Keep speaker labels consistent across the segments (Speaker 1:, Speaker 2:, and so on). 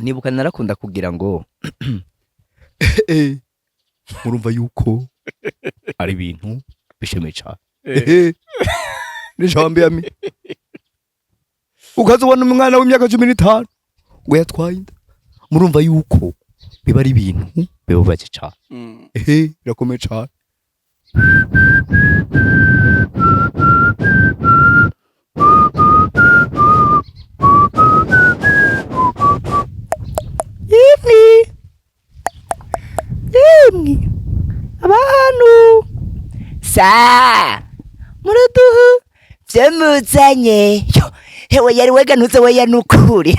Speaker 1: Nibuka narakunda kugira ngo murumva yuko ari ibintu bishemeye cane. Nijambo mi ukazobona umwana w'imyaka 15 ngo yatwaye inda, murumva yuko biba ari ibintu bibabaje cane. Ehe, birakomeye cane. Yemwe yemwe abantu, sa muraduha vyamuzanye. Yo, hewe yari wega ntuze weya nukuri.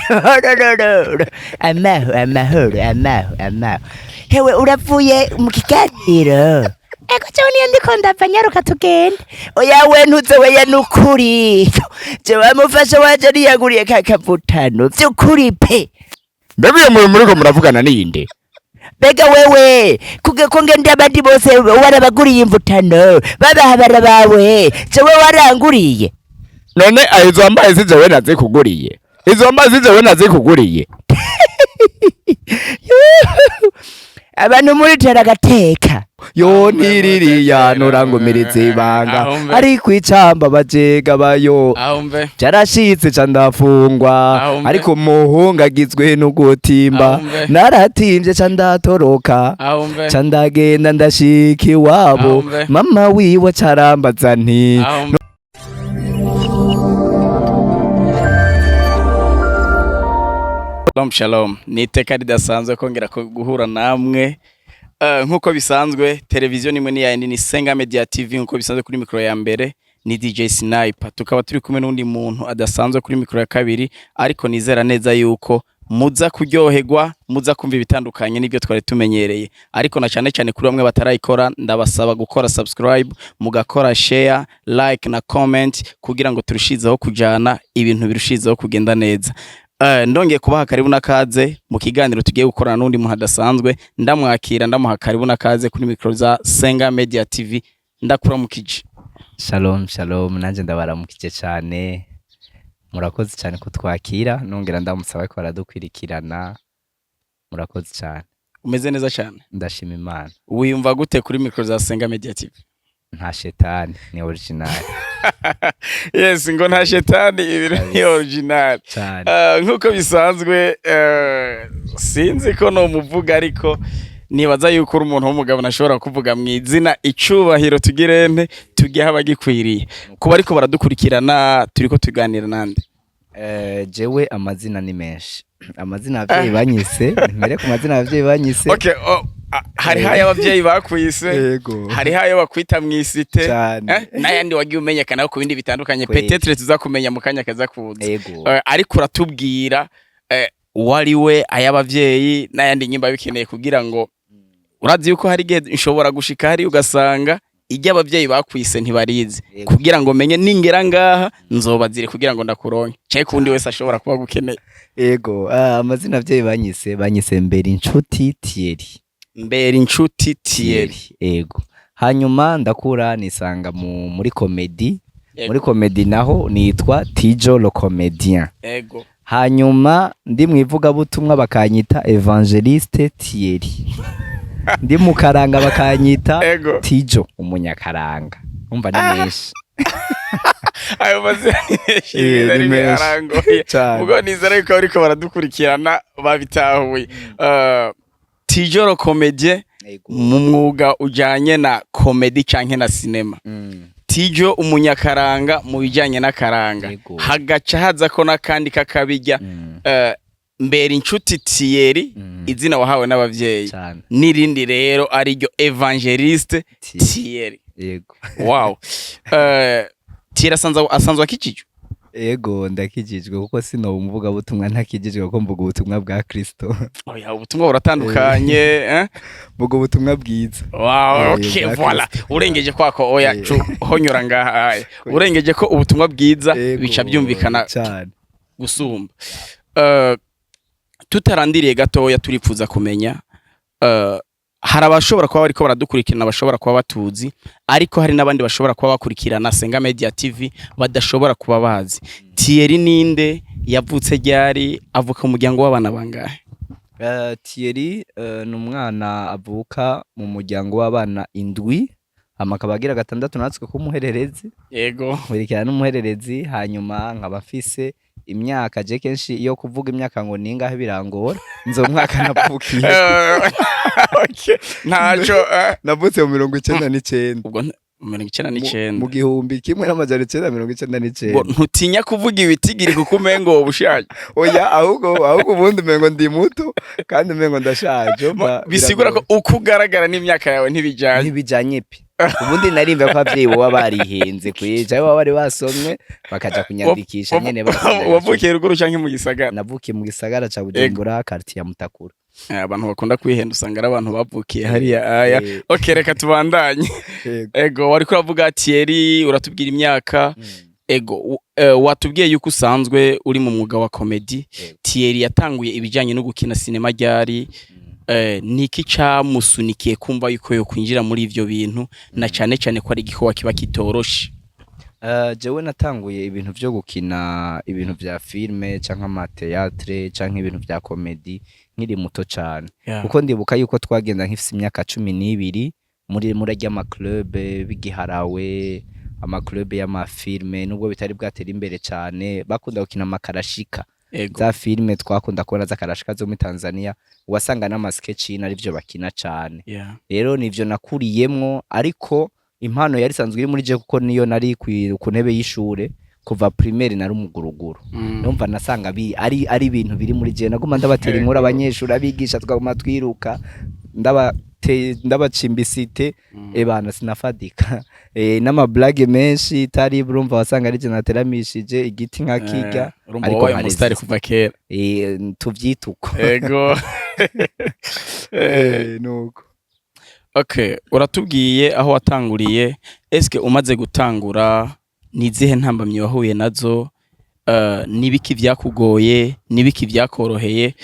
Speaker 1: Amaho amahoro amaho amaho. Hewe uravuye mu kiganiro? Ego, jewe niyo ndiko ndava, nyaruka tugende. Oya we ntuze weya nukuri. Yo, jewe amufasha waje niyaguriye ka kavutano vyukuri pe.
Speaker 2: Mbega uyo muntu muriko muravugana ninde?
Speaker 1: Mbega wewe kuge ko ngende abandi bose warabaguriye imvutano babahabara bawe, jewe waranguriye?
Speaker 2: None izo wambaye si jewe nazikuguriye? Izo wambaye si jewe nazikuguriye?
Speaker 1: Abantu muritera agateka yo ntiririya nurangumiritse ibanga.
Speaker 3: Ahumbe.
Speaker 1: Ariko icamba bajega bayo
Speaker 3: Ahumbe.
Speaker 1: carashitse ca ndafungwa.
Speaker 3: Ahumbe.
Speaker 1: Ariko umuhungu agizwe n'ugutimba.
Speaker 3: Ahumbe.
Speaker 1: Naratimvye ca ndatoroka.
Speaker 3: Ahumbe.
Speaker 1: Ca ndagenda ndashika iwabo.
Speaker 3: Ahumbe.
Speaker 1: Mama wiwe carambaza nti
Speaker 3: Ahumbe. Shalom shalom. Ni iteka ridasanzwe kongera guhura namwe. Nk'uko bisanzwe, televiziyo nimwe ni yayindi, ni Senga Media TV. Nk'uko bisanzwe, kuri mikoro ya mbere ni DJ Sniper, tukaba turi kumwe n'undi muntu adasanzwe kuri mikoro ya kabiri, ariko nizera neza yuko muza kuryoherwa, muza kumva ibitandukanye n'ibyo twari tumenyereye. Ariko na cyane cyane kuri bamwe batarayikora, ndabasaba gukora subscribe, mugakora share, like na comment, kugira ngo turushizeho kujana ibintu birushizeho kugenda neza. Ndongeye kubaha karibu n'akaze mu kiganiro tugiye gukorana n'undi muntu adasanzwe. Ndamwakira, ndamuha karibu n'akaze kuri mikoro za Senga Media TV. Ndakuramukije.
Speaker 1: Shalom shalom, nanjye ndabaramukije cyane. Murakoze cyane kutwakira, nongera ndamusaba ko baradukwirikirana. Murakoze cyane.
Speaker 3: Umeze neza cyane?
Speaker 1: Ndashima Imana.
Speaker 3: Wiyumva gute kuri mikoro za Senga Media TV?
Speaker 1: Nta shetani, ni original.
Speaker 3: Yes, ngo nta shetani, ibintu ni original.
Speaker 1: Cyane.
Speaker 3: Nk'uko bisanzwe, sinzi ko nomuvuga, ariko nibaza yuko uri umuntu w'umugabo nashobora kuvuga mu izina. Icubahiro tugirente tugihe abagikwiriye kuba, ariko baradukurikirana. Turiko tuganira nande?
Speaker 1: Jewe amazina ni menshi, amazina abavyeyi banyise. Mbere ku mazina abavyeyi banyise.
Speaker 3: Okay, oh, hariho ayo abavyeyi bakwise,
Speaker 1: Yego.
Speaker 3: hariho ayo bakwita mw'isite,
Speaker 1: Cane.
Speaker 3: N'ayandi wagiye umenyekana ku bindi bitandukanye.
Speaker 1: Kweli.
Speaker 3: Peut-être tuzakumenya mu kanya kaza kuza.
Speaker 1: Yego.
Speaker 3: Ariko uratubwira uwo ari we, ay'abavyeyi n'ayandi nyimba bikeneye, kugira ngo urazi yuko hari igihe nshobora gushika hari ugasanga ijya abavyeyi bakwise ntibarizi.
Speaker 1: Yego.
Speaker 3: Kugira ngo menye ningera ngaha nzobazire kugira ngo ndakuronke, canke kundi wese ashobora kuba gukeneye.
Speaker 1: Yego, amazina abavyeyi banyise Mbere Inshuti Thierry.
Speaker 3: Mbere Inshuti Thierry.
Speaker 1: Yego. Hanyuma ndakura nisanga muri comedy.
Speaker 3: Yego.
Speaker 1: Muri comedy naho nitwa Tijo le comédien. Hanyuma ndi mu ivugabutumwa bakanyita Evangeliste Thierry, ndi mu karanga bakanyita Tijo umunyakaranga. Umva, ni menshi.
Speaker 3: Ayo mazina ni menshi.
Speaker 1: Ni
Speaker 3: rimwe
Speaker 1: menshi.
Speaker 3: arangoye.
Speaker 1: Cane.
Speaker 3: Ubwo nizera yuko bariko baradukurikirana babitahuye. Tijo le comédien mu mwuga ujanye na comedy canke na cinema, Tijo umunyakaranga mu bijanye n'akaranga, hagaca haza ko n'akandi kakabijya, Mbere Inshuti Thierry, izina wahawe n'abavyeyi,
Speaker 1: Cane.
Speaker 3: n'irindi rero ariryo Evangeliste
Speaker 1: Thierry.
Speaker 3: Thierry.
Speaker 1: Yego.
Speaker 3: Wow. Thierry asanzwe akijijwe?
Speaker 1: Yego, ndakijijwe, kuko sino umuvugabutumwa ntakijijwe, kuko mvuga ubutumwa bwa Kristo.
Speaker 3: Oya, ubutumwa buratandukanye, eh?
Speaker 1: Mvuga ubutumwa bwiza.
Speaker 3: Wow, okay,
Speaker 1: bwa
Speaker 3: voilà.
Speaker 1: Kristo.
Speaker 3: Urengeje kwako, oya, cu honyora ngaha. Aya. Urengeje ko ubutumwa bwiza, bica byumvikana
Speaker 1: Cane.
Speaker 3: gusumba. Tutarandiriye gatoya, turipfuza kumenya, hari abashobora kuba bariko baradukurikirana bashobora kuba batuzi, ariko hari n'abandi bashobora kuba bakurikirana Senga Media TV badashobora kuba bazi Thierry ninde, yavutse ryari, avuka mu muryango w'abana bangahe?
Speaker 1: Thierry ni umwana avuka mu muryango w'abana indwi, hama akaba agira gatandatu natwe k'umuhererezi. Nkurikirana n'umuhererezi. Hanyuma nkaba mfise imyaka, je kenshi iyo kuvuga imyaka ngo ningahe birangora, nzo mwaka navukiye.
Speaker 3: Okay. Ntaco
Speaker 1: Navutse mu 99.
Speaker 3: Ubwo 99?
Speaker 1: Mu 1999.
Speaker 3: Ngo ntutinya kuvuga ibitigiri kuko umengo ubushaje?
Speaker 1: Oya, ahubwo ubundi umengo ndi muto kandi umengo ndashaje, umva.
Speaker 3: Bisigura ko
Speaker 1: Biragoye.
Speaker 3: uko ugaragara n'imyaka yawe ntibijanye.
Speaker 1: Ntibijanye pe. Ubundi narimva ko abavyeyi boba barihenze kwica, baba bari basomwe bakaja kunyandikisha nyene basomye.
Speaker 3: Wavukiye ruguru canke mu gisagara?
Speaker 1: Navukiye mu gisagara ca Bujumbura, quartier ya Mutakura.
Speaker 3: Abantu bakunda kwihenda usanga ari abantu bavukiye hariya aya. Okay, reka tubandanye.
Speaker 1: Yego.
Speaker 3: Ego, wariko uravuga Thierry, uratubwira imyaka. Ego, watubwiye yuko usanzwe uri mu mwuga wa comedy.
Speaker 1: Yego.
Speaker 3: Thierry yatanguye ibijanye no gukina sinema ryari? Niki camusunikiye kumva yuko yo kwinjira muri ivyo bintu, na cane cane ko ari igikorwa kiba kitoroshe?
Speaker 1: Jewe natanguye ibintu vyo gukina ibintu vya filme canke ama théâtre canke ibintu vya comedy nkiri muto cane, kuko ndibuka yuko twagenda nkifise imyaka 12 muri arya ma club bigiharawe, ama club y'ama filme, nubwo bitari bwatera imbere cane, bakunda gukina amakarashika. Za filme twakunda kubona z'akarashika zo muri Tanzania, wasanga n'ama sketch arivyo bakina cane. Rero nivyo nakuriyemwo, ariko impano yari isanzwe iri muri je, kuko niyo nari ku ntebe y'ishure kuva primaire nari umuguruguru. Numva nasanga ari ibintu biri muri je, naguma ndabatera inkuru abanyeshuri, abigisha, twaguma twiruka, ndabacimbisite. Ebana sinafadika n'ama blague menshi tari, urumva wasanga ari je nateramishije igiti nka kirya.
Speaker 3: Urumva
Speaker 1: Ariko
Speaker 3: wabaye
Speaker 1: nkarezista.
Speaker 3: umusitari kuva kera.
Speaker 1: Tuvyite uko. Nuko.
Speaker 3: Okay, uratubwiye aho watanguriye. Eske umaze gutangura, ni izihe ntambamyi wahuye nazo? Nibiki vyakugoye, nibiki vyakoroheye?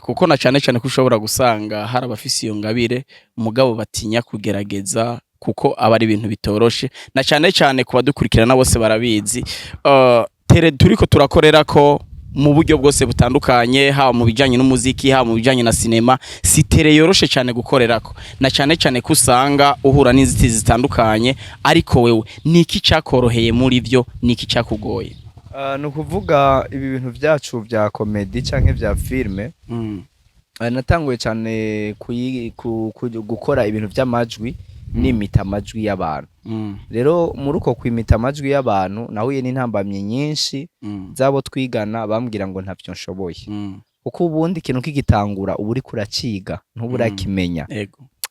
Speaker 3: Kuko na cane cane ko ushobora gusanga hari abafise iyo ngabire mugabo batinya kugerageza, kuko aba ari ibintu bitoroshe, na cane cane ku badukurikirana bose barabizi. Terrain turiko turakorera ko mu buryo bwose butandukanye, haba mu bijanye n'umuziki, haba mu bijanye na sinema, si terrain yoroshe cyane gukorerako, na cane cane ko usanga uhura n'inzitizi zitandukanye. Ariko wewe niki cakoroheye muri vyo, niki cyakugoye?
Speaker 1: Ni ukuvuga ibi bintu vyacu vya comedy canke vya filme, natanguye cyane gukora ibintu vy'amajwi, nimita amajwi y'abantu. Rero muri uko kwimita amajwi y'abantu nahuye n'intambamyi nyinshi z'abo twigana bambwira ngo ntavyo nshoboye, kuko ubundi ikintu kigitangura uba uriko uraciga, ntuba urakimenya.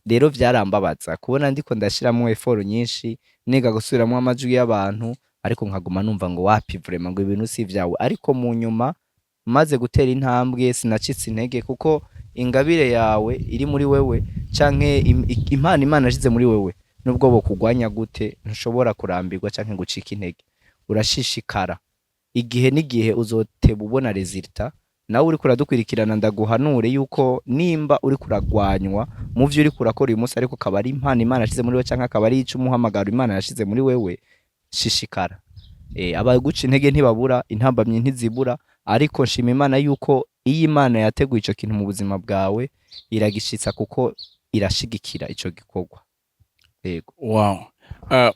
Speaker 1: Rero vyarambabaza kubona ndiko ndashiramwo effort nyinshi niga gusubiramwo amajwi y'abantu, ariko nkaguma numva ngo wapi, vraiment, ngo ibintu si vyawe. Ariko mu nyuma maze gutera intambwe sinacitse intege, kuko ingabire yawe iri muri wewe canke impano Imana yashize muri wewe, nubwo bokugwanya gute ntushobora kurambirwa canke gucika intege, urashishikara. Igihe n'igihe uzoteba ubona résultat. Nawe uriko uradukwirikirana, ndaguhanure yuko nimba uriko uragwanywa mu vyo uriko urakora uyu munsi, ariko akaba ari impano Imana yashize muri wewe canke akaba ari ico umuhamagaro Imana yashize muri wewe, shishikara. Abaguca intege ntibabura, intambamyi ntizibura, ariko nshima Imana yuko iyo Imana yateguye ico kintu mu buzima bwawe iragishitsa, kuko irashigikira ico gikorwa. Yego.
Speaker 3: Wow.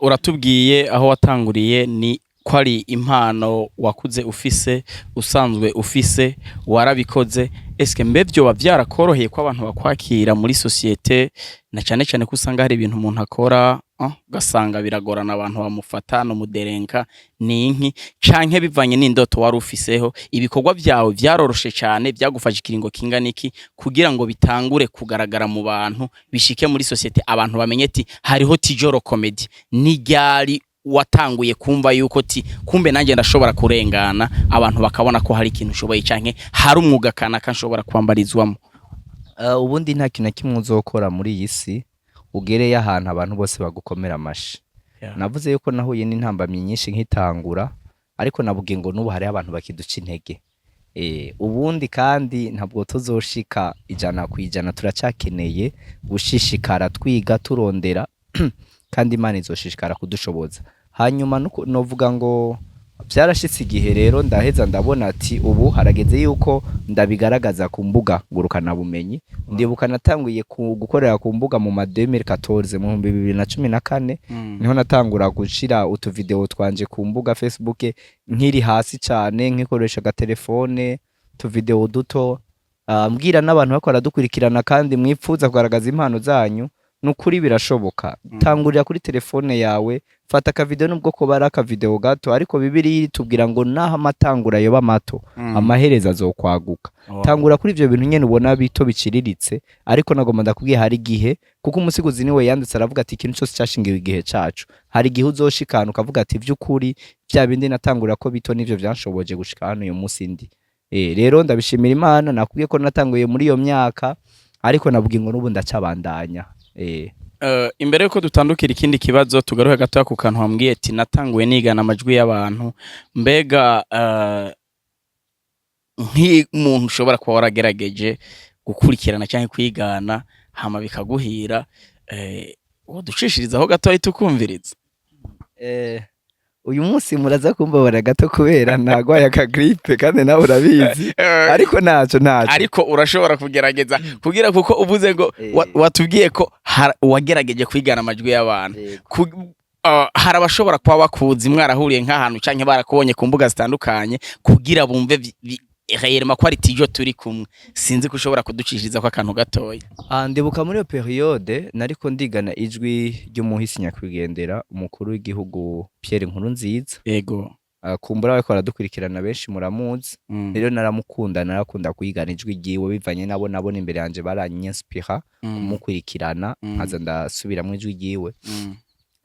Speaker 3: Uratubwiye aho watanguriye, ni ko ari impano wakuze ufise, usanzwe ufise, warabikoze. Eske mbe vyoba vyarakoroheye ko abantu bakwakira muri société, na cane cane ko usanga hari ibintu umuntu akora, ugasanga biragorana abantu bamufata no muderenka ninki, canke bivanye n'indoto wari ufiseho, ibikorwa vyawe vyaroroshe cane? Vyagufashe ikiringo kingana iki kugira ngo bitangure kugaragara mu bantu, bishike muri société, abantu bamenye ati hariho Tijoro Comedy? Ni ryari watanguye kumva yuko ti kumbe nanjye ndashobora kurengana, abantu bakabona ko hari ikintu ushoboye canke hari umwuga kanaka nshobora kwambarizwamo?
Speaker 1: Ubundi nta kintu na kimwe uzokora muri iyi si ugereye ahantu abantu bose bagukomera amashi. Navuze yuko nahuye n'intambamyi nyinshi nkitangura, ariko nabugiye ngo n'ubu hariho abantu bakiduca intege. Ubundi kandi ntabwo tuzoshika 100%, turacakeneye gushishikara twiga, turondera, kandi Imana izoshishikara kudushoboza. Hanyuma novuga ngo Byarashitse igihe rero ndaheza ndabona ati ubu harageze yuko ndabigaragaza ku mbuga ngurukanabumenyi. Ndibuka natanguye gukorera ku mbuga mu ma 2014, mu 2014, niho natangura gushira utuvideo twanje ku mbuga Facebook, nkiri hasi cyane, nkikoresha agatelefone, utuvideo duto. Mbwira n'abantu bakora dukurikirana kandi mwipfuza kugaragaza impano zanyu, nukuri birashoboka. Tangurira kuri telefone yawe, fata akavideo, nubwo ko bari akavideo gato, ariko Bibiliya itubwira ngo naho amatangura yoba mato, amaherezo azokwaguka. Tangura kuri ivyo bintu nyene ubona bito biciriritse, ariko nagomba ndakubwiye, hari igihe, kuko Umusiguzi niwe yanditse aravuga ati ikintu cyose cyashingiwe igihe cacu. Hari igihe uzoshikana ukavuga ati vy'ukuri vya bindi natangura ko bito nivyo vyanshoboje gushika hano uyu munsi ndi. Rero ndabishimira Imana. Nakubwiye ko natanguye muri iyo myaka, ariko nabwiye ngo n'ubu ndacabandanya.
Speaker 3: Imbere yuko dutandukira ikindi kibazo, tugaruke gatoya ku kantu wambwiye ati natanguye nigana amajwi y'abantu. Mbega nk'umuntu ushobora kuba waragerageje gukurikirana cyangwa kwigana hama bikaguhira, woducishirizaho gatoya tukumviriza?
Speaker 1: Uyu munsi muraza kumbabara gato kubera nagwaye akagrippe, kandi nawe urabizi, ariko ntaco ntaco.
Speaker 3: Ariko urashobora kugerageza kugira, kuko uvuze ngo watubwiye ko wagerageje kwigana amajwi y'abantu. Hari abashobora kuba bakuzi, mwarahuriye nk'ahantu canke barakubonye ku mbuga zitandukanye, kugira bumve réellement ko ari Tijo turi kumwe. Sinzi ko ushobora kuducishiriza ko akantu gatoya.
Speaker 1: Ah, ndibuka muri iyo période nariko ndigana ijwi ry'umuhisi nyakwigendera umukuru w'igihugu Pierre Nkurunziza. Kumbura bariko baradukurikirana benshi muramuzi. Rero naramukunda, narakunda kwigana ijwi ryiwe bivanye nabo nabona imbere yanje, baranyinspira kumukurikirana, nkaza ndasubiramwo ijwi ryiwe.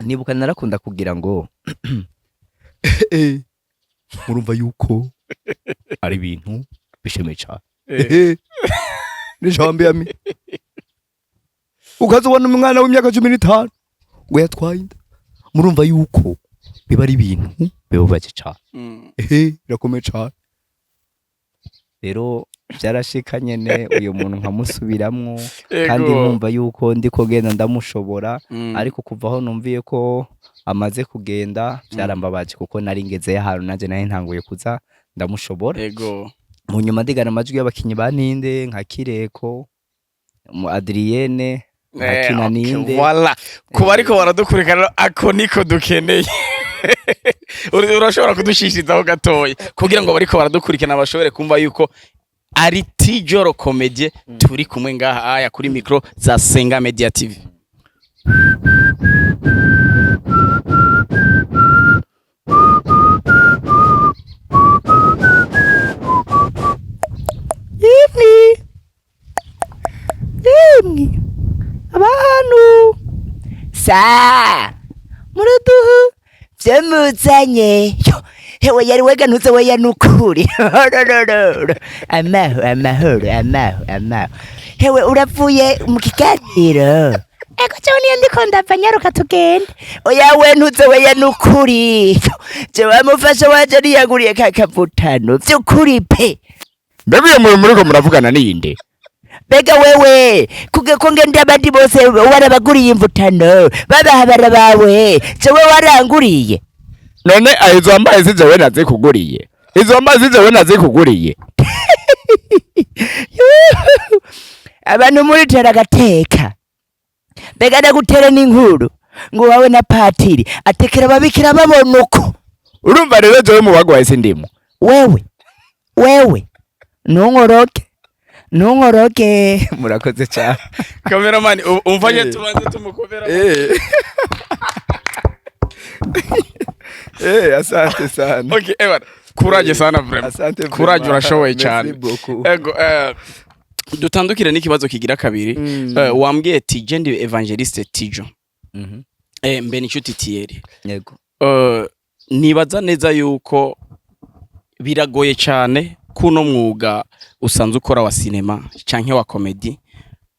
Speaker 1: Nibuka narakunda kugira ngo murumva yuko ari ibintu bishemeye cane. Nijambo yami ukaza ubona umwana w'imyaka 15 ngo yatwaye inda, murumva yuko biba ari ibintu bibabaje cane. Ehe, birakomeye cane. Rero byarashika nyene uyu muntu nkamusubiramwo, kandi nkumva yuko ndiko genda ndamushobora. Ariko kuva aho numviye ko amaze kugenda, byarambabaje, kuko nari ngezeyo ahantu nanje nari ntanguye kuza ndamushobora. Mu nyuma ndigana amajwi y'abakinyi ba Ninde, nka Kireko mu Adrienne, nka Kina Ninde.
Speaker 3: Voilà, kuba ariko baradukurikirana, ako niko dukeneye. Urashobora kudushishirizaho gatoya kugira ngo bariko baradukurikirana bashobore kumva yuko ari Tijoro Comedy turi kumwe ngaha aya kuri micro za Senga Media TV.
Speaker 1: Yemwe yemwe abantu,
Speaker 4: sa muruduhu vyamuzanye. Yo, hewe yari wega ntuze weya, nukuri. Rorororo. Amaho amahoro, amaho amaho. Hewe uravuye mu kiganiro? Ego, jewe niyo ndiko ndava, nyaruka tugende. Oya we ntuze weya, nukuri. Yo, jewe amufasha wanje niyaguriye ka kavutano vyukuri pe.
Speaker 2: Mbega uyo muntu muriko muravugana ninde?
Speaker 4: Mbega wewe kuge ko ngende abandi bose warabaguriye imvutano babahabara bawe, jewe waranguriye?
Speaker 2: None izo wambaye si jewe nazikuguriye? Izo wambaye si jewe nazikuguriye?
Speaker 4: Abantu muritera agateka. Mbega ndagutere n'inkuru ngo wawe na patiri atekera ababikira babona uko.
Speaker 2: Urumva rero jewe mu bagwaye sindimo.
Speaker 4: Wewe wewe, ntunkoroke ntunkoroke.
Speaker 1: Murakoze cyane.
Speaker 3: Cameraman, umfanye tubanze tumukomera.
Speaker 1: Asante sana.
Speaker 3: Okay, ewa, courage sana vraiment.
Speaker 1: Asante.
Speaker 3: Courage, urashoboye
Speaker 1: Merci
Speaker 3: cyane.
Speaker 1: beaucoup.
Speaker 3: Ego, dutandukire n'ikibazo kigira kabiri. Wambwiye ati je ndi Evangeliste Tijo, mbe n'inshuti Thierry.
Speaker 1: Yego.
Speaker 3: Nibaza neza yuko biragoye cyane kuno mwuga usanzwe ukora wa sinema canke wa comedy,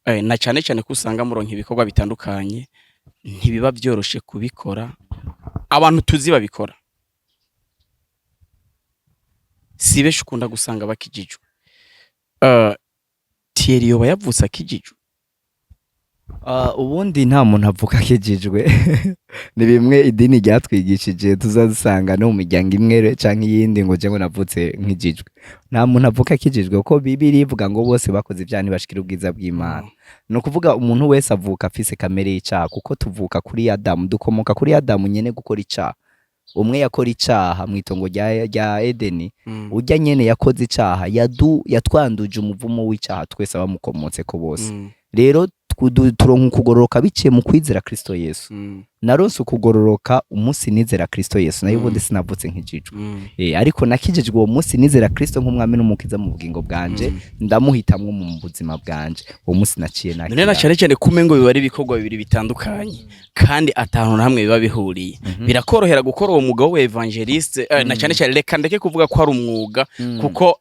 Speaker 3: na cyane cyane ko usanga muronka ibikorwa bitandukanye, ntibiba byoroshe kubikora. Abantu tuzi babikora si benshi, ukunda gusanga bakijijwe. Thierry yoba yavutse akijijwe?
Speaker 1: Ubundi nta muntu avuka akijijwe. Ni bimwe idini ryatwigishije, tuzasanga no mu miryango imwe canke iyindi ngo je ngo navutse nkijijwe. Nta muntu avuka akijijwe, kuko Bibiliya ivuga ngo bose bakoze ibyaha ntibashikira ubwiza bw'Imana. Ni ukuvuga umuntu wese avuka afise kamere y'icaha, kuko tuvuka kuri Adamu, dukomoka kuri Adamu nyene gukora icaha. Umwe yakora icaha mw'itongo rya Edeni, urya nyene yakoze icaha yatwanduje umuvumo w'icaha twese abamukomotseko bose. Rero turonka ukugororoka biciye mu kwizera Kristo Yesu. Naronse ukugororoka umunsi nizera Kristo Yesu, nayo ubundi sinavutse nkijijwe. Ariko nakijijwe uwo munsi nizera Kristo nk'umwami n'umukiza mu bugingo bwanje, ndamuhitamwo mu buzima bwanje. Uwo munsi naciye
Speaker 3: None na
Speaker 1: nakira.
Speaker 3: cyane cyane kumengo biba ari ibikorwa bibiri bitandukanye kandi atahantu na hamwe biba bihuriye, birakorohera gukora uwo mwuga w'ubu évangéliste, na cyane cyane reka ndeke kuvuga ko ari umwuga, kuko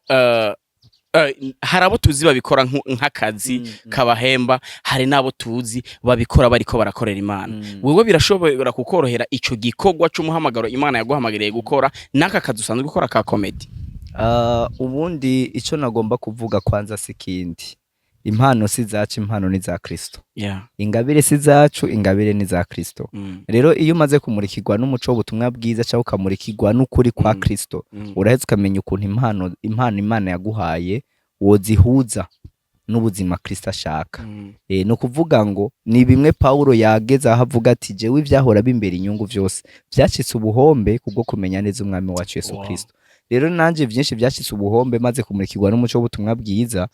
Speaker 3: hari abo tuzi babikora nk'akazi kabahemba, hari n'abo tuzi babikora bariko barakorera Imana. Wewe birashobora kukorohera ico gikorwa c'umuhamagaro Imana yaguhamagariye gukora n'aka kazi usanzwe ukora ka comedy?
Speaker 1: Ubundi ico nagomba kuvuga kwanza si kindi, impano si zacu, impano ni za Kristo. Ingabire si zacu, ingabire ni za Kristo. Rero iyo umaze kumurikirwa n'umuco w'ubutumwa bwiza cyangwa ukamurikirwa n'ukuri kwa Kristo, uraheza ukamenya ukuntu impano Imana yaguhaye wozihuza n'ubuzima Kristo ashaka. Ni ukuvuga ngo ni bimwe Paulo yageze aho avuga ati: "Jewe ivyahora bimbera inyungu vyose vyacitse ubuhombe kubwo kumenya neza umwami wacu Yesu Kristo." Rero nanje vyinshi vyacitse ubuhombe maze kumurikirwa n'umuco w'ubutumwa bwiza,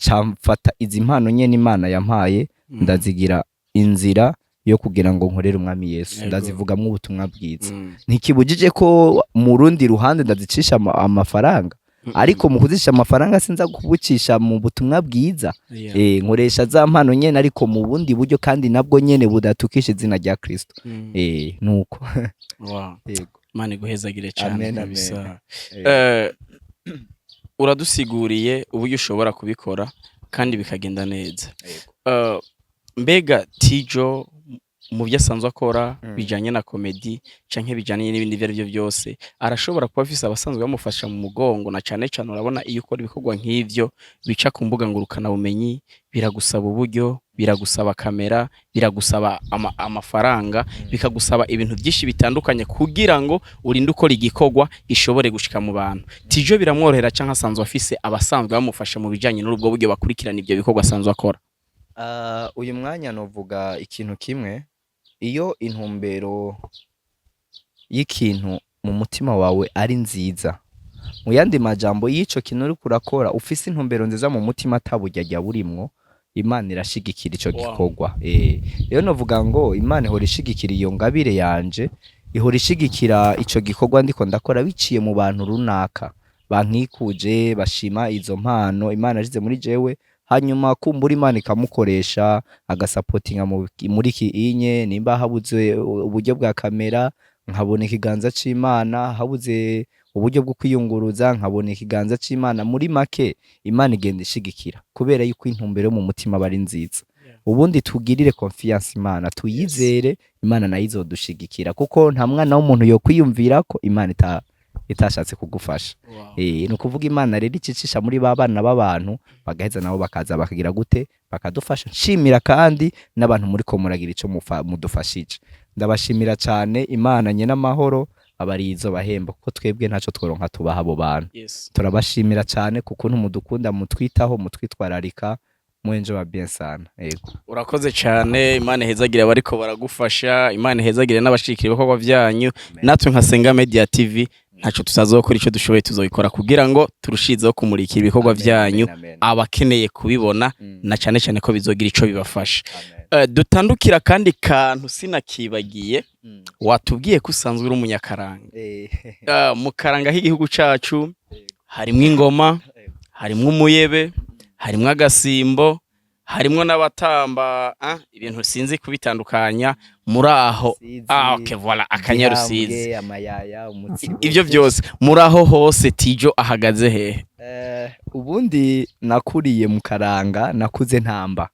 Speaker 1: camfata izi mpano nyene Imana yampaye, ndazigira inzira yo kugira ngo nkorere umwami Yesu. Ndazivugamwo ubutumwa bwiza. Ntikibujije ko mu rundi ruhande ndazicisha amafaranga, ariko mu kuzicisha amafaranga sinza kubucisha mu butumwa bwiza. Nkoresha za mpano nyene ariko mu bundi buryo, kandi nabwo nyene budatukisha izina rya Kristo. Nuko. Yego.
Speaker 3: Imana iguhezagire cyane
Speaker 1: Amen,
Speaker 3: kabisa.
Speaker 1: amen.
Speaker 3: Uradusiguriye uburyo ushobora kubikora kandi bikagenda neza. Mbega Tijo mu byo asanzwe akora bijanye na comedy canke bijanye n'ibindi ivyo arivyo byose, arashobora kuba afise abasanzwe bamufasha mu mugongo? Na cane cane urabona iyo ukora ibikorwa nk'ivyo bica ku mbuga ngurukana bumenyi, biragusaba uburyo, biragusaba kamera, biragusaba amafaranga, bikagusaba ibintu byinshi bitandukanye kugira ngo urinde ukora igikorwa gishobore gushika mu bantu. Tijo biramworohera canke asanzwe afise abasanzwe bamufasha mu bijanye n'ubwo buryo bakurikirana ivyo bikorwa asanzwe akora?
Speaker 1: Uyu mwanya novuga ikintu kimwe: iyo intumbero y'ikintu mu mutima wawe ari nziza, mu yandi majambo y'ico kintu uriko urakora ufise intumbero nziza mu mutima ataburyarya burimwo, Imana irashigikira ico gikorwa. Rero novuga ngo Imana ihora ishigikira iyo ngabire yanje, ihora ishigikira ico gikorwa ndiko ndakora biciye mu bantu runaka bankikuje, bashima izo mpano Imana yashize muri jewe. Hanyuma kumbura Imana ikamukoresha agasapotinga muri iki inye, nimba habuze uburyo bwa kamera nkabona ikiganza c'Imana, habuze uburyo bwo kwiyunguruza nkabona ikiganza c'Imana. Muri make Imana igenda ishigikira kubera yuko intumbero yo mu mutima aba ari nziza. Ubundi tugirire confiance Imana, tuyizere Imana, nayo izodushigikira, kuko nta mwana w'umuntu yokwiyumvira ko Imana itashatse kugufasha. Ni ukuvuga Imana rero icishisha muri ba bana b'abantu, bagaheza nabo bakaza bakagira gute, bakadufasha. Nshimira kandi n'abantu muri ko muragira ico mudufashije, ndabashimira cyane. Imana nyene amahoro abarizo bahemba, kuko twebwe ntaco tworonka tubaha abo bantu. Turabashimira cyane kuko mudukunda, mutwitaho, mutwitwararika. Mwenje wa bien sana, yego.
Speaker 3: Urakoze cyane. Imana ihezagire abariko baragufasha, Imana ihezagire n'abashikira ibikorwa vyanyu. Natwe nka Senga Media TV ntaco tutazokora, ico dushoboye tuzobikora kugira ngo turushizeho kumurikira ibikorwa
Speaker 1: Amen,
Speaker 3: vyanyu
Speaker 1: amen, amen.
Speaker 3: abakeneye kubibona, na cyane cyane ko bizogira ico bibafasha. Dutandukira kandi kantu sinakibagiye, watubwiye ko usanzwe uri umunyakaranga. Mu karanga k'igihugu cacu harimwo ingoma, harimwo umuyebe, harimwo agasimbo, harimwo n'abatamba, ibintu sinzi kubitandukanya muri aho.
Speaker 1: Rusizi,
Speaker 3: Okay, voilà, akanyarusizi.
Speaker 1: Gihambwe, amayaya, umutsibo.
Speaker 3: Ivyo byose muri aho hose, Tijo ahagaze hehe?
Speaker 1: Ubundi nakuriye mu karanga, nakuze ntamba.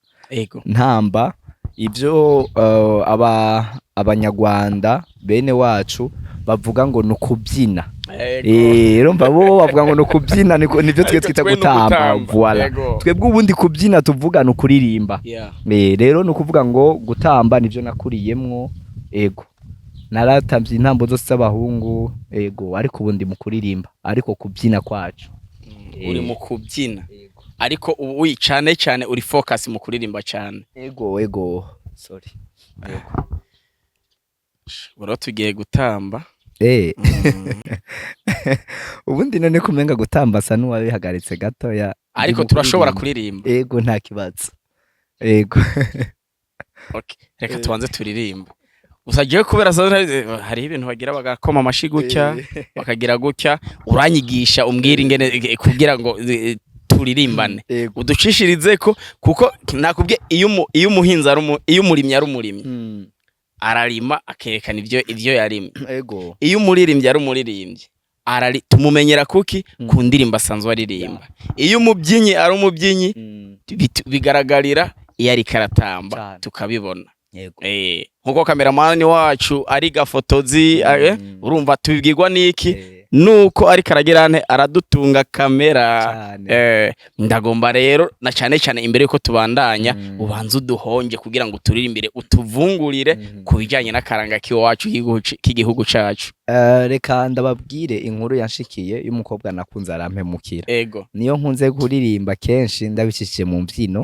Speaker 1: Ntamba ibyo, aba abanyarwanda bene wacu bavuga ngo ni ukubyina.
Speaker 3: Ego.
Speaker 1: Urumva bo bavuga ngo ni ukubyina, nivyo twe
Speaker 3: Ariko
Speaker 1: twita
Speaker 3: twe ni
Speaker 1: gutamba.
Speaker 3: ugutamba.
Speaker 1: Voilà.
Speaker 3: Ego.
Speaker 1: Twebwe ubundi kubyina tuvuga ni ukuririmba. Rero ni ukuvuga ngo gutamba nivyo nakuriyemwo. Ego, naratamvye intambo zose z'abahungu. Ego, ariko ubundi mu kuririmba, ariko kubyina kwacu.
Speaker 3: Uri mu kubyina, ariko ubu cyane cyane uri focus mu kuririmba cyane.
Speaker 1: Ego, sorry.
Speaker 3: Bro, tugiye gutamba.
Speaker 1: Ubundi none kumenga gutamba asa n'uwabihagaritse gatoya.
Speaker 3: Ariko
Speaker 1: Ndi mu
Speaker 3: turashobora
Speaker 1: kuririmba.
Speaker 3: kuririmba.
Speaker 1: Ego, nta kibazo, ego.
Speaker 3: Okay. Reka tubanze turirimba gusa. Jewe kubera hariho ibintu bagira, bagakoma amashi gutya, bakagira gutya, uranyigisha umbwira ingene kugira ngo turirimbane.
Speaker 1: Ego.
Speaker 3: Uducishirize ko, kuko nakubwiye, iyo umuhinzi ari iyo umurimyi ari umurimyi, ararima akerekana ivyo yarimye. Iyo umuririmbyi ari umuririmbyi, tumumenyera kuki? Ku ndirimbo asanzwe aririmba. Iyo umubyinnyi ari umubyinnyi, bigaragarira iyo ariko aratamba, tukabibona. Nkuko kameramani wacu ari gafotozi, urumva tubibwirwa n'iki? Nuko ariko aragira ante, aradutunga kamera. Ndagomba rero na cyane cyane imbere yuko tubandanya, ubanze uduhonge kugira ngo turirimbire, utuvungurire ku bijyanye n'akaranga k'iwacu k'igihugu cacu.
Speaker 1: Reka ndababwire inkuru yanshikiye y'umukobwa nakunze arampemukira. Niyo nkunze kuririmba kenshi ndabicishije mu mbyino.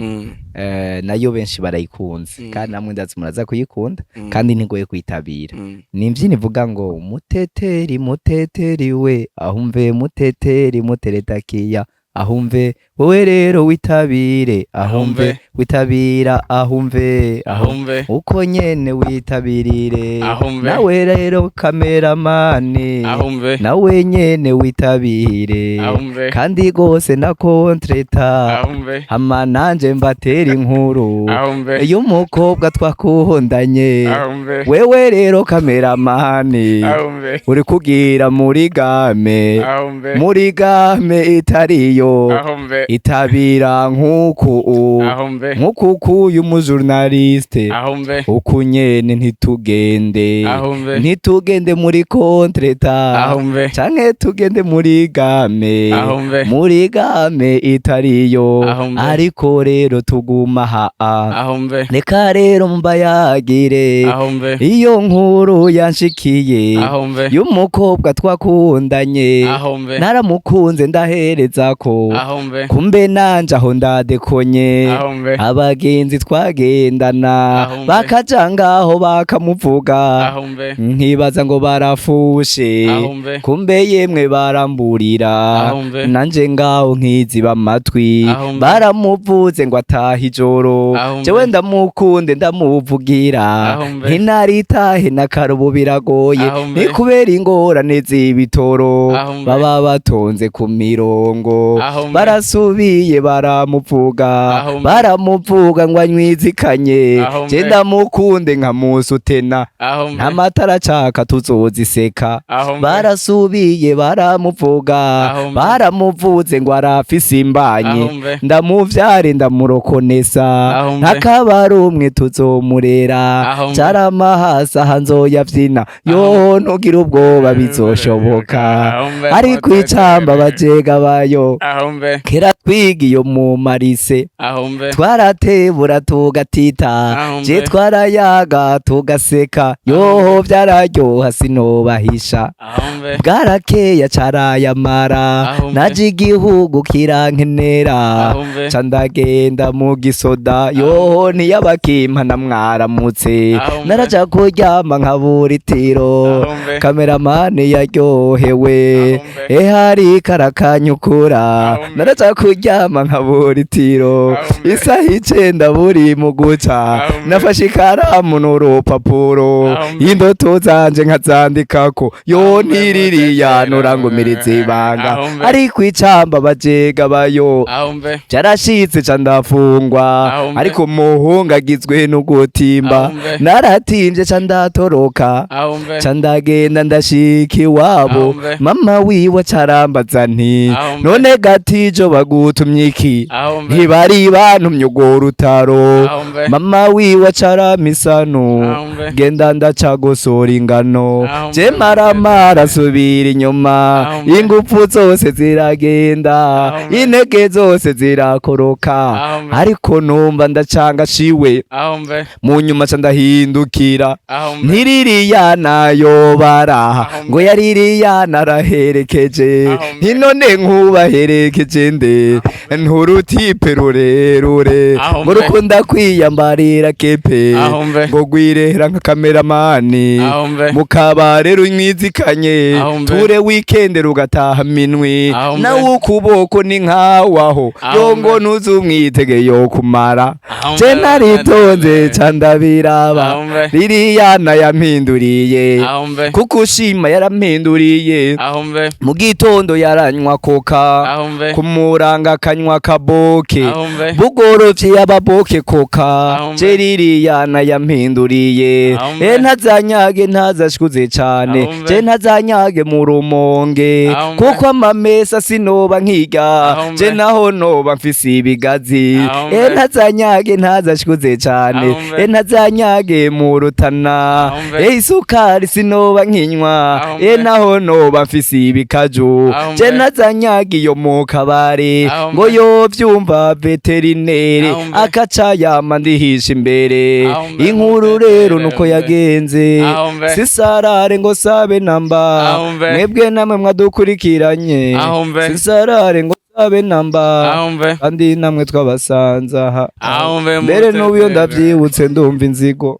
Speaker 1: Nayo benshi barayikunze, kandi namwe ndazi muraza kuyikunda, kandi ntigoye kwitabira. Ni imbyino ivuga ngo: "Muteteri, muteteri we, ahumve muteteri, muteretakiya ahumve, wowe rero witabire ahumve."
Speaker 3: Ahumve.
Speaker 1: Witabira ahumve, ahumve.
Speaker 3: Ahumve.
Speaker 1: Uko nyene witabirire.
Speaker 3: Ahumve.
Speaker 1: Nawe rero kameramani,
Speaker 3: Ahumve.
Speaker 1: nawe nyene witabire.
Speaker 3: Ahumve.
Speaker 1: Kandi gose na contretemps.
Speaker 3: Ahumve.
Speaker 1: Hama nanje mbatera inkuru
Speaker 3: Ahumve.
Speaker 1: y'umukobwa twakundanye.
Speaker 3: Ahumve.
Speaker 1: Wewe rero kameramani,
Speaker 3: Ahumve.
Speaker 1: uri kugira muri gamme,
Speaker 3: Ahumve.
Speaker 1: muri gamme itariyo.
Speaker 3: Ahumve.
Speaker 1: Itabira nk'uku,
Speaker 3: Ahumve.
Speaker 1: nk'uku kuyu mujournaliste.
Speaker 3: Ahumve.
Speaker 1: Uku nyene ntitugende,
Speaker 3: Ahumve.
Speaker 1: ntitugende muri contretemps,
Speaker 3: Ahumve.
Speaker 1: canke tugende muri gamme,
Speaker 3: Ahumve.
Speaker 1: muri gamme itariyo.
Speaker 3: Ahumve.
Speaker 1: Ariko rero tuguma haa.
Speaker 3: Ahumve.
Speaker 1: Reka rero mbayagire
Speaker 3: Ahumve.
Speaker 1: iyo nkuru yanshikiye
Speaker 3: Ahumve.
Speaker 1: y'umukobwa twakundanye.
Speaker 3: Ahumve.
Speaker 1: Naramukunze ndahereza ko,
Speaker 3: Ahumve.
Speaker 1: kumbe nanje aho ndadekonye.
Speaker 3: Ahumve.
Speaker 1: Abagenzi twagendana
Speaker 3: Ahumbe.
Speaker 1: bakaja ngaho bakamuvuga,
Speaker 3: Ahumve.
Speaker 1: nkibaza ngo barafushe.
Speaker 3: Ahumve.
Speaker 1: Kumbe yemwe baramburira,
Speaker 3: Ahumbe.
Speaker 1: nanje ngaho nkiziba amatwi.
Speaker 3: Ahumbe.
Speaker 1: Baramuvuze ngo ataha ijoro.
Speaker 3: Ahumbe.
Speaker 1: Jewe ndamukunde ndamuvugira,
Speaker 3: Ahumbe.
Speaker 1: ntinaritahe na karubu biragoye.
Speaker 3: Ahumbe.
Speaker 1: Ni kubera ingorane z'ibitoro,
Speaker 3: Ahumbe.
Speaker 1: baba batonze ku mirongo.
Speaker 3: Ahumbe.
Speaker 1: Barasubiye baramuvuga,
Speaker 3: Ahumbe.
Speaker 1: baramuvuga ngo anywizikanye.
Speaker 3: Ahumbe.
Speaker 1: Je ndamukunde nkamusutena,
Speaker 3: Ahumbe.
Speaker 1: nta matara acaka tuzoziseka.
Speaker 3: Ahumbe.
Speaker 1: Barasubiye baramuvuga,
Speaker 3: Ahumbe.
Speaker 1: baramuvuze ngo arafise imbanyi.
Speaker 3: Ahumbe.
Speaker 1: Ndamuvyare ndamurokonesa,
Speaker 3: Ahumbe.
Speaker 1: ntakabari umwe tuzomurera.
Speaker 3: Ahumbe.
Speaker 1: Caramahasa hanzoyavyina yo, ntugira ubwoba bizoshoboka.
Speaker 3: Ahumbe.
Speaker 1: Ariko icamba bajega bayo.
Speaker 3: Ahumbe.
Speaker 1: Kera twiga iyo mu marise,
Speaker 3: Ahumbe.
Speaker 1: twaratebura tugatita.
Speaker 3: Ahumbe.
Speaker 1: Je twarayaga tugaseka, yoho vyararyoha sinobahisha.
Speaker 3: Ahumbe.
Speaker 1: Bwarakeya carayamara.
Speaker 3: Ahumbe.
Speaker 1: Naje igihugu kirankenera,
Speaker 3: Ahumbe.
Speaker 1: ca ndagenda mu gisoda, yoho ntiyabakimpa na mwaramutse.
Speaker 3: Ahumbe.
Speaker 1: Naraja kuryama nkabura itiro.
Speaker 3: Ahumbe.
Speaker 1: Kameramani yaryohewe.
Speaker 3: Ahumbe.
Speaker 1: Ehari karakanyukura.
Speaker 3: Ahumbe.
Speaker 1: Naraja kuryama nkabura itiro.
Speaker 3: Ahumbe.
Speaker 1: Isaha 9 buri mu guca.
Speaker 3: Ahumbe.
Speaker 1: Nafashe ikaramu n'urupapuro,
Speaker 3: Ahumbe.
Speaker 1: indoto zanje nkazandikako, yo
Speaker 3: Ahumbe.
Speaker 1: ntiririyanura ngo mirize ibanga.
Speaker 3: Ahumbe.
Speaker 1: Ariko icamba bajega bayo.
Speaker 3: Ahumbe.
Speaker 1: Carashitse ca ndafungwa.
Speaker 3: Ahumbe.
Speaker 1: Ariko muhungu agizwe n'ugutimba.
Speaker 3: Ahumbe.
Speaker 1: Naratimvye ca ndatoroka,
Speaker 3: Ahumbe.
Speaker 1: ca ndagenda. Ndagenda ndashika iwabo.
Speaker 3: Ahombe.
Speaker 1: Mama wiwe acarambaza nti:
Speaker 3: Ahombe.
Speaker 1: "None gatijo bagutumye iki?"
Speaker 3: Ahombe.
Speaker 1: Ntibari bantumye urwo rutaro.
Speaker 3: Ahombe.
Speaker 1: Mama wiwe acaramisano.
Speaker 3: Ahombe.
Speaker 1: Genda ndacagosora ingano.
Speaker 3: Ahombe.
Speaker 1: Je maramara asubira inyuma.
Speaker 3: Ahombe.
Speaker 1: Ingufu zose ziragenda.
Speaker 3: Ahombe.
Speaker 1: Intege zose zirakoroka.
Speaker 3: Ahombe.
Speaker 1: Ariko numva ndacanga shiwe.
Speaker 3: Ahombe.
Speaker 1: Mu nyuma ca ndahindukira.
Speaker 3: Ahombe.
Speaker 1: Ntiririya nayobara.
Speaker 3: Ahombe.
Speaker 1: Ngo yaririya naraherekeje.
Speaker 3: Ahombe.
Speaker 1: Ntinone nkubaherekeje nde nturutipe rurerure.
Speaker 3: Ahombe.
Speaker 1: Ngo rukunda kwiyambarira kepe.
Speaker 3: Ahombe.
Speaker 1: Ngo gwirehera nka kameramani.
Speaker 3: Ahombe.
Speaker 1: Mu kabare runywizikanye.
Speaker 3: Ahombe.
Speaker 1: Ture wikende rugataha minwi.
Speaker 3: Ahombe.
Speaker 1: Nawe ukuboko ni nkawaho.
Speaker 3: Ahombe.
Speaker 1: Yongo ntuzumwitege yo kumara.
Speaker 3: Ahombe.
Speaker 1: Je naritonze ca ndabiraba.
Speaker 3: Ahombe.
Speaker 1: Ririya nayampinduriye.
Speaker 3: Ahombe.
Speaker 1: Kuko ushima yarampinduriye.
Speaker 3: Ahombe.
Speaker 1: Mu gitondo yaranywa koka.
Speaker 3: Ahombe.
Speaker 1: Kumuranga akanywa kaboke.
Speaker 3: Ahombe.
Speaker 1: Bugorovye yababoke koka.
Speaker 3: Ahombe.
Speaker 1: Je ririya nayampinduriye.
Speaker 3: Ahombe.
Speaker 1: E ntazanyage ntazashikuze cane.
Speaker 3: Ahombe.
Speaker 1: Je ntazanyage mu Rumonge.
Speaker 3: Ahombe.
Speaker 1: Kuko amamesa sinoba nkiga.
Speaker 3: Ahombe.
Speaker 1: Je naho noba mfise ibigazi.
Speaker 3: Ahombe.
Speaker 1: E ntazanyage ntazashikuze cane.
Speaker 3: Ahombe.
Speaker 1: E ntazanyage mu Rutana.
Speaker 3: Ahombe.
Speaker 1: E isukari sinoba nkinywa.
Speaker 3: Ahombe.
Speaker 1: E naho noba mfise ibikaju.
Speaker 3: Ahombe.
Speaker 1: Je ntazanyaga iyo mu kabare.
Speaker 3: Ahombe.
Speaker 1: Ngo yovyumva veterineri.
Speaker 3: Ahombe.
Speaker 1: Akaca yama ndihisha imbere.
Speaker 3: Ahombe.
Speaker 1: Inkuru rero nuko
Speaker 3: Ahombe.
Speaker 1: yagenze.
Speaker 3: Ahombe.
Speaker 1: Sisarare ngo sabe namba.
Speaker 3: Ahombe.
Speaker 1: Mwebwe namwe mwadukurikiranye.
Speaker 3: Ahombe.
Speaker 1: Sisarare ngo sabe namba.
Speaker 3: Ahombe.
Speaker 1: Kandi namwe twabasanze aha.
Speaker 3: Ahombe.
Speaker 1: Mbere n'ubu iyo
Speaker 3: Mutete.
Speaker 1: ndavyibutse ndumva inzigo.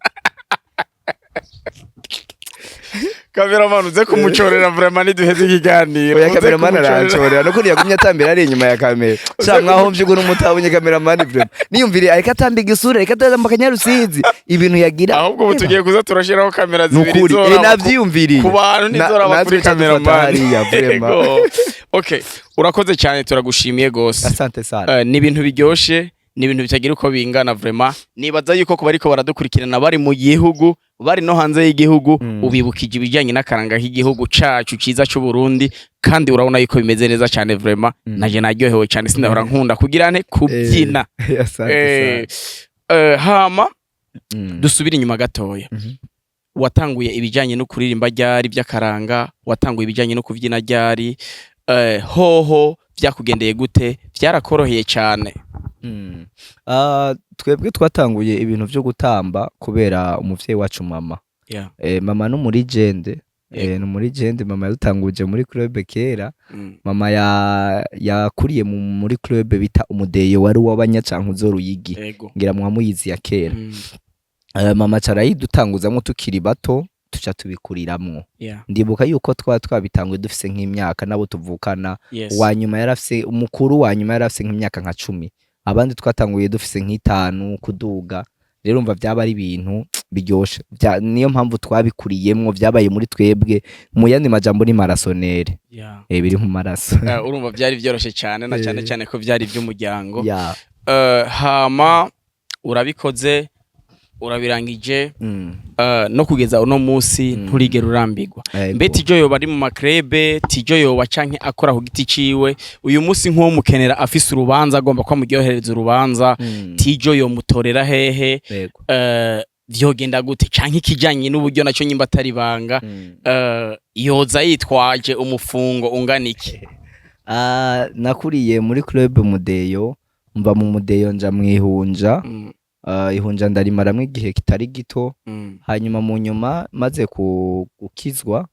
Speaker 3: Cameraman, uze kumucorera vraiment niduheze ikiganiro.
Speaker 1: Oya,
Speaker 3: Uze
Speaker 1: kameramani
Speaker 3: kumucorera.
Speaker 1: arancorera nukuri yagumye atambira ari inyuma ya kamera. Sha mwaho mvyugo n'umutabonye kameramani vraiment. Niyumvire ariko atamba igisura, ariko atamba akanyarusizi ibintu yagira.
Speaker 3: Ahubwo ubu tugiye kuza turashiraho kamera zibiri
Speaker 1: Nukuri
Speaker 3: zoraba
Speaker 1: navyiyumviriye.
Speaker 3: ku bantu ntizoraba
Speaker 1: Natwe
Speaker 3: kuri
Speaker 1: duca dufata
Speaker 3: cameraman.
Speaker 1: hariya, vraiment.
Speaker 3: Yego. Okay, urakoze cyane, turagushimiye gose.
Speaker 1: Asante sana.
Speaker 3: Ni ibintu biryoshe, ni ibintu bitagira uko bingana vraiment. Nibaza yuko kuba ariko baradukurikirana bari mu gihugu, bari no hanze y'igihugu, ubibukije ibijyanye n'akaranga k'igihugu cacu ciza c'u Burundi, kandi urabona yuko bimeze neza cyane vraiment. Naje naryohewe cyane, sindahora nkunda kugira nte kubyina.
Speaker 1: Asante sana.
Speaker 3: Hama dusubire inyuma gatoya. Watanguye ibijyanye no kuririmba ryari by'akaranga? Watanguye ibijyanye no kubyina ryari? Hoho byakugendeye gute? Byarakoroheye cyane?
Speaker 1: Ah, twebwe twatanguye ibintu vyo gutamba kubera umuvyeyi wacu mama. Mama no muri jende. No muri jende mama yadutanguje muri club kera. Mama yakuriye muri club bita Umudeyo, wari uw'abanyacankuzo Ruyigi. Ngira mwamuyizi ya kera. Mama carayidutanguzamwo tukiri bato, tuca tubikuriramwo. Ndibuka yuko twaba twabitanguye dufise nk'imyaka nabo tuvukana. Uwa nyuma yarafise, umukuru wa nyuma yarafise nk'imyaka nka 10, abandi twatanguye dufise nk'itanu kuduga. Rero umva byaba ari ibintu biryoshe. Niyo mpamvu twabikuriyemwo, byabaye muri twebwe. Mu yandi majambo ni marasonere. Biri mu maraso.
Speaker 3: Urumva byari byoroshye cyane na cyane cyane ko byari iby'umuryango. Hama urabikoze, urabirangije. No kugeza uno munsi nturigera urambirwa.
Speaker 1: Ego.
Speaker 3: Mbe Tijo yoba ari mu ma club? Tijo yoba canke akora ku giti ciwe? Uyu munsi nk'uwo mukenera afise urubanza, agomba ko amuryohereza urubanza, Tijo yomutorera hehe?
Speaker 1: Ego.
Speaker 3: Vyogenda gute? Canke ikijanye n'uburyo naco nyimba atari ibanga, yoza yitwaje umufungo ungana iki?
Speaker 1: Ah, nakuriye muri club Mudeyo, mva mu Mudeyo nja mwihunja. Ihunja ndarimaramwo igihe kitari gito. Hanyuma mu nyuma maze gukizwa,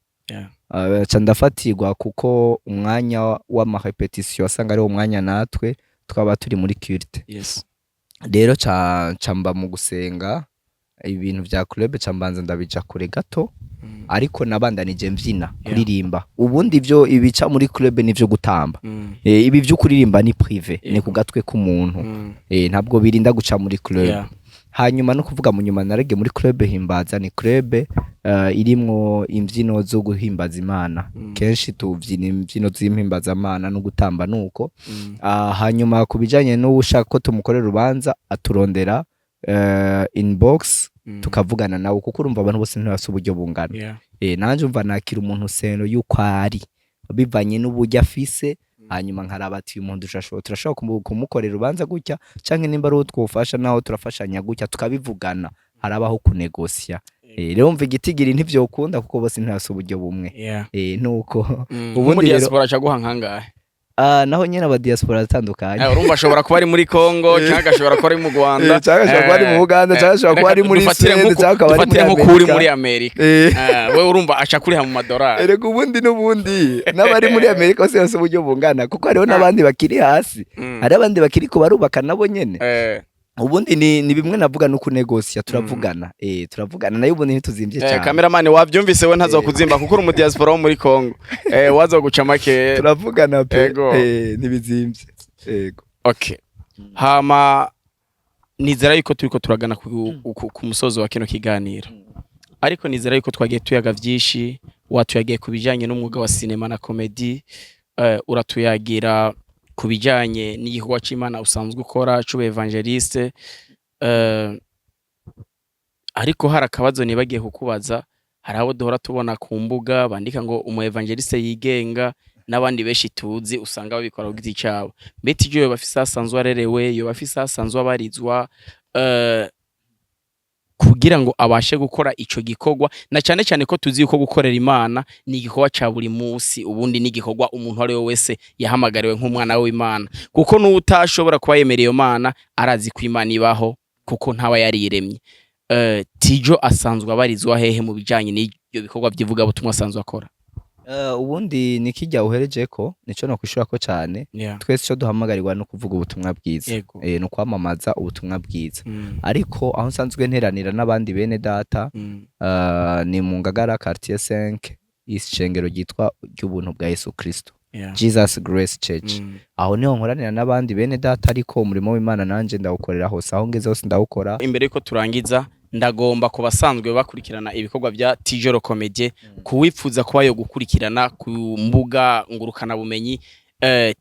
Speaker 1: ca ndafatirwa kuko umwanya w'ama répétition wasanga ari umwanya natwe twaba turi muri culte. Rero ca mba mu gusenga, ibintu vya club ca mbanza ndabija kure gato. Ariko nabandanije mvyina, kuririmba. Ubundi ivyo ibica muri club nivyo gutamba. Ibi vyo kuririmba ni privé, ni ku gatwe k'umuntu. Ntabwo birinda guca muri club. Hanyuma no kuvuga mu nyuma narege muri club Himbaza, ni club irimwo imbyino zo guhimbaza Imana. Kenshi tuvyina imbyino z'impimbazamana no gutamba nuko. Hanyuma ku bijanye n'ushaka ko tumukorera urubanza, aturondera inbox, tukavugana nawe, kuko urumva abantu bose ntibafise uburyo bungana. Nanje umva nakira umuntu seno yuko ari bivanye n'uburyo afise, hanyuma nkaraba ati uyu muntu turashobora kumukorera urubanza gutya, canke nimba ari uwo twofasha naho turafashanya gutya, tukabivugana, harabaho kunegosya. Rero umva igitigiri ntivyokunda kuko bose ntibafise uburyo bumwe. Nuko ubundi
Speaker 3: Ubundi
Speaker 1: rero
Speaker 3: diaspora aca guha nkangahe?
Speaker 1: Ah, naho nyene aba diaspora atandukanye.
Speaker 3: Urumva ashobora kuba ari muri Congo, cyangwa ashobora kuba ari mu Rwanda,
Speaker 1: Canke ashobora kuba ari mu Buganda, canke ashobora kuba ari muri
Speaker 3: dufatire
Speaker 1: Suède, canke akaba ari
Speaker 3: dufatire
Speaker 1: muri
Speaker 3: nk'uko uri
Speaker 1: Amerika.
Speaker 3: muri Amerika. We urumva aca kuriha mu madorari.
Speaker 1: Erega ubundi n'ubundi n'abari muri Amerika bose bafise uburyo bungana, kuko hariho n'abandi bakiri hasi, hari abandi bakiri ko barubaka nabo nyene. Ubundi ni bimwe navuga no kunegosya, turavugana, turavugana nayo, ubundi ntituzimvye cyane.
Speaker 3: Cameraman wavyumvise, we ntazokuzimba kuko uri mu diaspora wo muri Congo, wazoguca make.
Speaker 1: Turavugana pe.
Speaker 3: Ego.
Speaker 1: Ntibizimvye, ego.
Speaker 3: Okay, hama nizera yuko turiko turagana ku musozo wa kino kiganiro, ariko nizera yuko twagiye tuyaga vyinshi. Watuyagiye ku bijanye n'umwuga wa sinema na comedy, uratuyagira ku bijanye n'igikorwa c'Imana usanzwe ukora c'ubu évangéliste, ariko hari akabazo nibagiye kukubaza. Hari abo duhora tubona ku mbuga bandika ngo umu évangéliste yigenga, n'abandi benshi tuzi usanga babikora ku giti cabo. Mbe Tijo yoba afise aho asanzwe arerewe, yoba afise aho asanzwe abarizwa, kugira ngo abashe gukora ico gikorwa, na cane cane ko tuzi yuko gukorera Imana ni igikorwa ca buri musi, ubundi ni igikorwa umuntu ari we wese yahamagariwe nk'umwana w'Imana, kuko n'utashobora kuba yemera iyo Mana arazi ko Imana ibaho, kuko ntaba yariremye. Tijo asanzwe abarizwa hehe mu bijanye n'ivyo bikorwa vy'ivugabutumwa asanzwe akora?
Speaker 1: Ubundi ni kijya uhereje ko nico no kwishura ko cyane. Twese ico duhamagarirwa no kuvuga ubutumwa bwiza, no kwamamaza ubutumwa bwiza. Ariko aho nsanzwe nteranira n'abandi bene data, ni mu Ngagara, quartier 5, ishengero ryitwa ry'ubuntu bwa Yesu Kristo, Jesus Grace Church. Aho niho nkoranira n'abandi bene data, ariko umurimo w'Imana nanje ndawukorera hose, aho ngeze hose ndawukora.
Speaker 3: Imbere yuko turangiza, ndagomba ku basanzwe bakurikirana ibikorwa bya Tijoro Comedy, kuwipfuza kuba yo gukurikirana ku mbuga ngurukana bumenyi,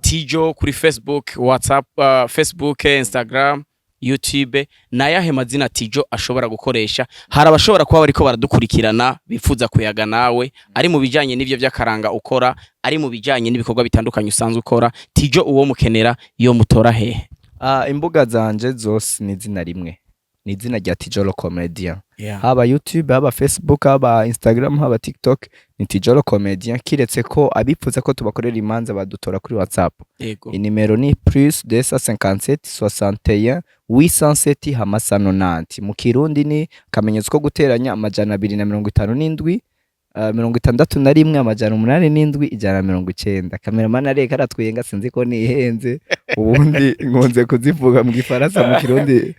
Speaker 3: Tijo kuri Facebook, WhatsApp, Facebook, Instagram, YouTube, nayahe mazina Tijo ashobora gukoresha? Hari abashobora kuba bariko baradukurikirana bifuza kuyaga nawe, ari mu bijanye n'ivyo vy'akaranga ukora, ari mu bijanye n'ibikorwa bitandukanye usanzwe ukora. Tijo uwo mukenera yo mutora hehe?
Speaker 1: Ah, imbuga zanje zose ni izina rimwe, ni izina rya Tijoro Comedian. Haba YouTube, haba Facebook, haba Instagram, haba TikTok, ni Tijoro Comedian, kiretse ko abifuza ko tubakorera imanza badutora kuri WhatsApp. Inimero ni plus 257 61 807 hamasa 90. Mu Kirundi ni akamenyetso ko guteranya 257 61 807 190. Kameramani areka aratwenga, sinzi ko nihenze. Ubundi nkunze kuzivuga mu Gifaransa, mu Kirundi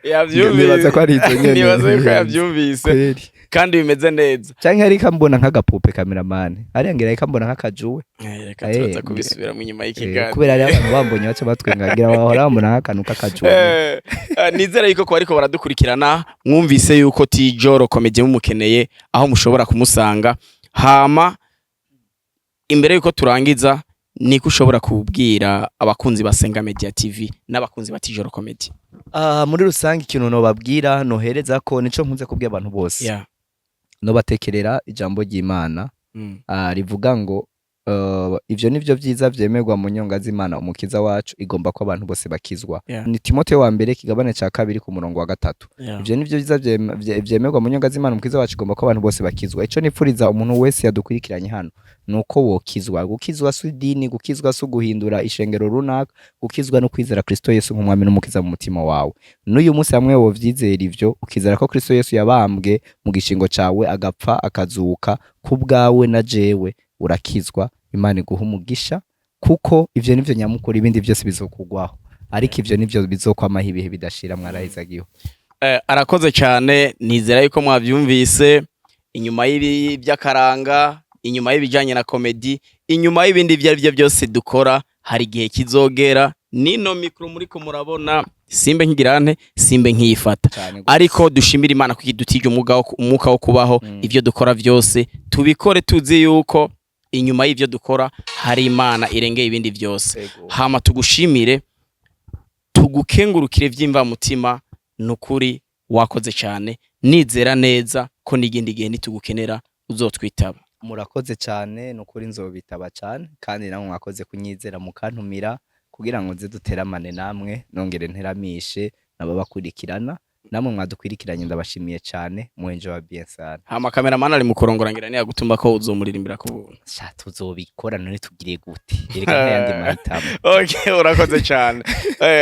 Speaker 1: nibaza ko ari izo nyene.
Speaker 3: Nibaza yuko yavyumvise.
Speaker 1: Kweri.
Speaker 3: Kandi bimeze neza.
Speaker 1: Canke ariko ambona nk'agapupe, kameramani hariya ngira ariko ambona nk'akajuwe.
Speaker 3: Reka turaza kubisubiramo inyuma y'ikiganiro.
Speaker 1: Kubera hariho abantu bambonye baca batwenga, ngira bahora bambona nk'akantu k'akajuwe.
Speaker 3: Nizere yuko kuba ariko baradukurikirana mwumvise yuko Tijoro Comedy mumukeneye aho mushobora kumusanga. Hama imbere yuko turangiza, niko ushobora kubwira abakunzi ba Senga Media TV n'abakunzi ba Tijoro Comedy?
Speaker 1: Ah, muri rusange ikintu nobabwira nohereza ko nico nkunze kubwira abantu bose, nobatekerera ijambo ry'Imana, rivuga ngo ivyo nivyo vyiza vyemerwa mu nyonga z'Imana umukiza wacu, igomba ko abantu bose bakizwa. Ni Timoteyo wa mbere, kigabane ca kabiri, ku murongo wa 3. Ivyo nivyo vyiza vyemerwa mu nyonga z'Imana umukiza wacu, igomba ko abantu bose bakizwa. Ico nipfuriza umuntu wese yadukurikiranye hano nuko wokizwa. Gukizwa si idini, gukizwa si uguhindura ishengero runaka, gukizwa no kwizera Kristo Yesu nk'umwami n'umukiza mu mutima wawe. N'uyu munsi hamwe wovyizera ivyo, ukizera ko Kristo Yesu yabambwe mu gishingo cawe, agapfa, akazuka ku bwawe na jewe, urakizwa. Imana iguha umugisha, kuko ivyo nivyo nyamukuru, ibindi vyose bizokugwaho, ariko ivyo nivyo bizokwamaho ibihe bidashira. Mwarahizagiwe.
Speaker 3: Arakoze cyane. Nizera yuko mwavyumvise, inyuma y'ibi by'akaranga, inyuma y'ibijanye na comedy, inyuma y'ibindi ibyo ari byo byose dukora, hari igihe kizogera nino mikro muriko murabona simbe nkigirante, simbe nkiyifata.
Speaker 1: Cane gose.
Speaker 3: Ariko dushimira Imana ko idutije umwuka wo kubaho. Ivyo dukora byose tubikore tuzi yuko inyuma y'ivyo dukora hari Imana irengeye ibindi byose. Hama tugushimire, tugukengurukire vy'imvamutima, nukuri. Wakoze cyane, nizera neza ko n'igindi gihe nitugukenera uzotwitaba.
Speaker 1: Murakoze cyane, ni ukuri nzobitaba cyane, kandi namwe mwakoze kunyizera mukantumira kugira ngo nze duteramane namwe, nongere nteramishe n'ababakurikirana. Namwe mwadukwirikiranye, ndabashimiye cyane. Muenje wa bien sana.
Speaker 3: Hama cameraman ari mu kurongora, ngira niyagutuma ko uzomuririmbira ku buntu.
Speaker 1: Sha, tuzobikora. None tugire gute? Erega ntayandi mahitamo.
Speaker 3: Okay, urakoze cyane.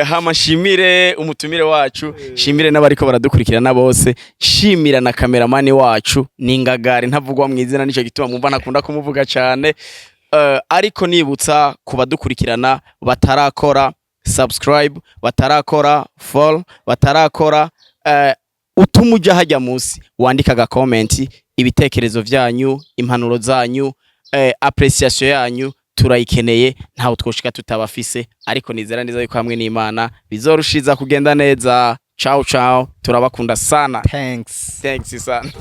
Speaker 3: Hama shimire umutumire wacu, shimire n'abariko baradukurikirana bose, shimira na cameraman wacu ni Ngagari, ntavugwa mu izina, nico gituma mwumva ntakunda kumuvuga cyane. Ariko nibutsa kubadukurikirana batarakora subscribe, batarakora follow, batarakora utuma ujya hajya munsi wandika aga comment, ibitekerezo vyanyu, impanuro zanyu, appreciation yanyu turayikeneye. Ntawe twoshika tutabafise, ariko nizera neza yuko hamwe n'Imana bizorushiza kugenda neza. Ciao ciao, turabakunda sana.
Speaker 1: Thanks.
Speaker 3: Thanks sana.